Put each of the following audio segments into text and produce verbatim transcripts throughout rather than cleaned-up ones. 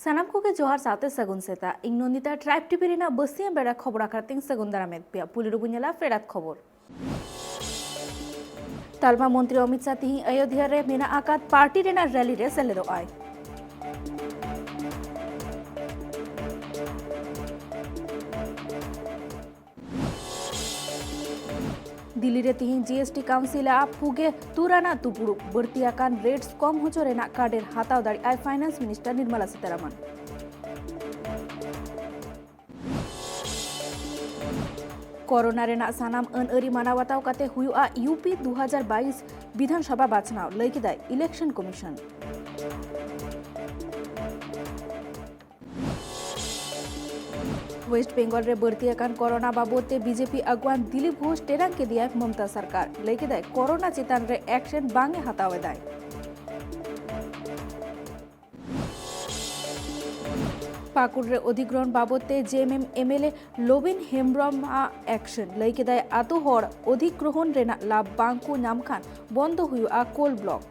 ᱥᱟᱱᱟᱢ ᱠᱚᱜᱮ ᱡᱚᱦᱟᱨ ᱥᱟᱶᱛᱮ ᱥᱟᱹᱜᱩᱱ ᱥᱮᱛᱟᱜ᱾ ᱤᱧ ᱱᱚᱱᱫᱤᱛᱟ, ᱴᱨᱟᱭᱤᱵᱽ ᱴᱤᱵᱷᱤ ᱨᱮᱱᱟᱜ ᱵᱟᱹᱥᱤᱭᱟᱹ ᱵᱮᱲᱟ ᱠᱷᱚᱵᱚᱨ ᱟᱠᱷᱲᱟ ᱛᱮᱧ ᱥᱟᱹᱜᱩᱱ ᱫᱟᱨᱟᱢᱮᱫ ᱯᱮᱭᱟ᱾ ᱯᱩᱭᱞᱩ ᱨᱮᱵᱚᱱ ᱧᱮᱞᱟ ᱯᱷᱮᱰᱟᱛ ᱠᱷᱚᱵᱚᱨ᱾ ᱛᱟᱞᱢᱟ ᱢᱚᱱᱛᱨᱤ ᱚᱢᱤᱛ ᱥᱟᱦ ᱛᱤᱦᱤᱧ ᱚᱭᱳᱫᱷᱭᱟ ᱨᱮ ᱢᱮᱱᱟᱜ ᱟᱠᱟᱫ ᱯᱟᱨᱴᱤ ᱨᱮᱱᱟᱜ ᱨᱮᱞᱤ ᱨᱮ ᱥᱮᱞᱮᱫᱚᱜ ᱟᱭ᱾ ᱫᱤᱞᱞᱤ ᱨᱮ ᱛᱤᱦᱤᱧ ᱡᱤ ᱮᱥ ᱴᱤ ᱠᱟᱣᱩᱱᱥᱤᱞ ᱟᱜ ᱯᱩᱜᱮ ᱛᱩᱨ ᱟᱱᱟᱜ ᱫᱩᱯᱩᱲᱩᱵ, ᱵᱟᱹᱲᱛᱤ ᱟᱠᱟᱱ ᱨᱮᱴᱥ ᱠᱚᱢ ᱦᱚᱪᱚ ᱨᱮᱱᱟᱜ ᱠᱟᱰᱮᱨ ᱦᱟᱛᱟᱣ ᱫᱟᱲᱮᱭᱟᱜ ᱟᱭ finance minister Nirmala Sitharaman. Corona ᱨᱮᱱᱟᱜ ᱥᱟᱱᱟᱢ ᱟᱹᱱ ᱟᱹᱨᱤ ᱢᱟᱱᱟᱣ ᱵᱟᱛᱟᱣ ᱠᱟᱛᱮ ᱦᱩᱭᱩᱜᱼᱟ ᱭᱩ ᱯᱤ ᱫᱩ ᱦᱟᱡᱟᱨ ᱵᱟᱭᱤᱥ ᱵᱤᱫᱷᱟᱱ ᱥᱚᱵᱷᱟ ᱵᱟᱪᱷᱱᱟᱣ, ᱞᱟᱹᱭ ᱠᱮᱫᱟᱭ ᱤᱞᱮᱠᱥᱚᱱ ᱠᱚᱢᱤᱥᱚᱱ᱾ ᱳᱭᱮᱥᱴ ᱵᱮᱝᱜᱚᱞ ᱨᱮ ᱵᱟᱹᱲᱛᱤ ᱟᱠᱟᱱ ᱠᱚᱨᱳᱱᱟ ᱵᱟᱵᱚᱫ ᱛᱮ ᱵᱤ ᱡᱮ ᱯᱤ ᱟᱜᱩᱣᱟᱱ ᱫᱤᱞᱤᱯ ᱜᱷᱳᱥ ᱴᱮᱨᱟᱝ ᱠᱮᱫᱮᱭᱟᱭ ᱢᱚᱢᱛᱟ ᱥᱚᱨᱠᱟᱨ, ᱞᱟᱹᱭ ᱠᱮᱫᱟᱭ ᱠᱚᱨᱳᱱᱟ ᱪᱮᱛᱟᱱ ᱨᱮ ᱮᱠᱥᱮᱱ ᱵᱟᱝ ᱮ ᱦᱟᱛᱟᱣ ᱮᱫᱟᱭ᱾ ᱯᱟᱹᱠᱩᱲ ᱨᱮ ᱚᱫᱷᱤᱜᱨᱚᱦᱚᱱ ᱵᱟᱵᱚᱫ ᱛᱮ ᱡᱮ ᱮᱢ ᱮᱢ M L A Lobin Hembrom ᱟᱜ ᱮᱠᱥᱮᱱ, ᱞᱟᱹᱭ ᱠᱮᱫᱟᱭ ᱟᱛᱳ ᱦᱚᱲ ᱚᱫᱷᱤᱜᱨᱚᱦᱚᱱ ᱨᱮᱱᱟᱜ ᱞᱟᱵᱷ ᱵᱟᱝ ᱠᱚ ᱧᱟᱢ ᱠᱷᱟᱱ ᱵᱚᱱᱫᱚ ᱦᱩᱭᱩᱜᱼᱟ ᱠᱳᱞ ᱵᱞᱚᱠ᱾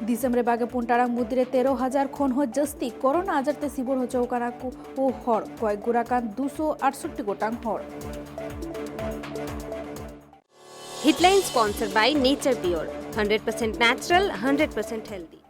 ᱫᱤᱥᱚᱢ ᱨᱮ ᱵᱟᱜᱮ ᱯᱩᱱ ᱴᱟᱲᱟᱝ ᱢᱩᱫᱽᱨᱮ ᱛᱮᱨᱚ ᱦᱟᱡᱟᱨ ᱠᱷᱚᱱ ᱦᱚᱸ ᱡᱟᱹᱥᱛᱤ ᱠᱚᱨᱳᱱᱟ ᱟᱡᱟᱨ ᱛᱮ ᱥᱤᱵᱚᱨ ᱦᱚᱪᱚ ᱟᱠᱟᱱᱟ ᱠᱚ ᱦᱚᱲ, ᱠᱚᱭᱮᱠ ᱜᱩᱨ ᱟᱠᱟᱱ ᱫᱩᱥᱚ ᱟᱴᱥᱚᱴᱴᱤ ᱜᱚᱴᱟᱝ ᱦᱚᱲ᱾ Headline sponsored by Nature Pure, hundred percent natural, hundred percent healthy.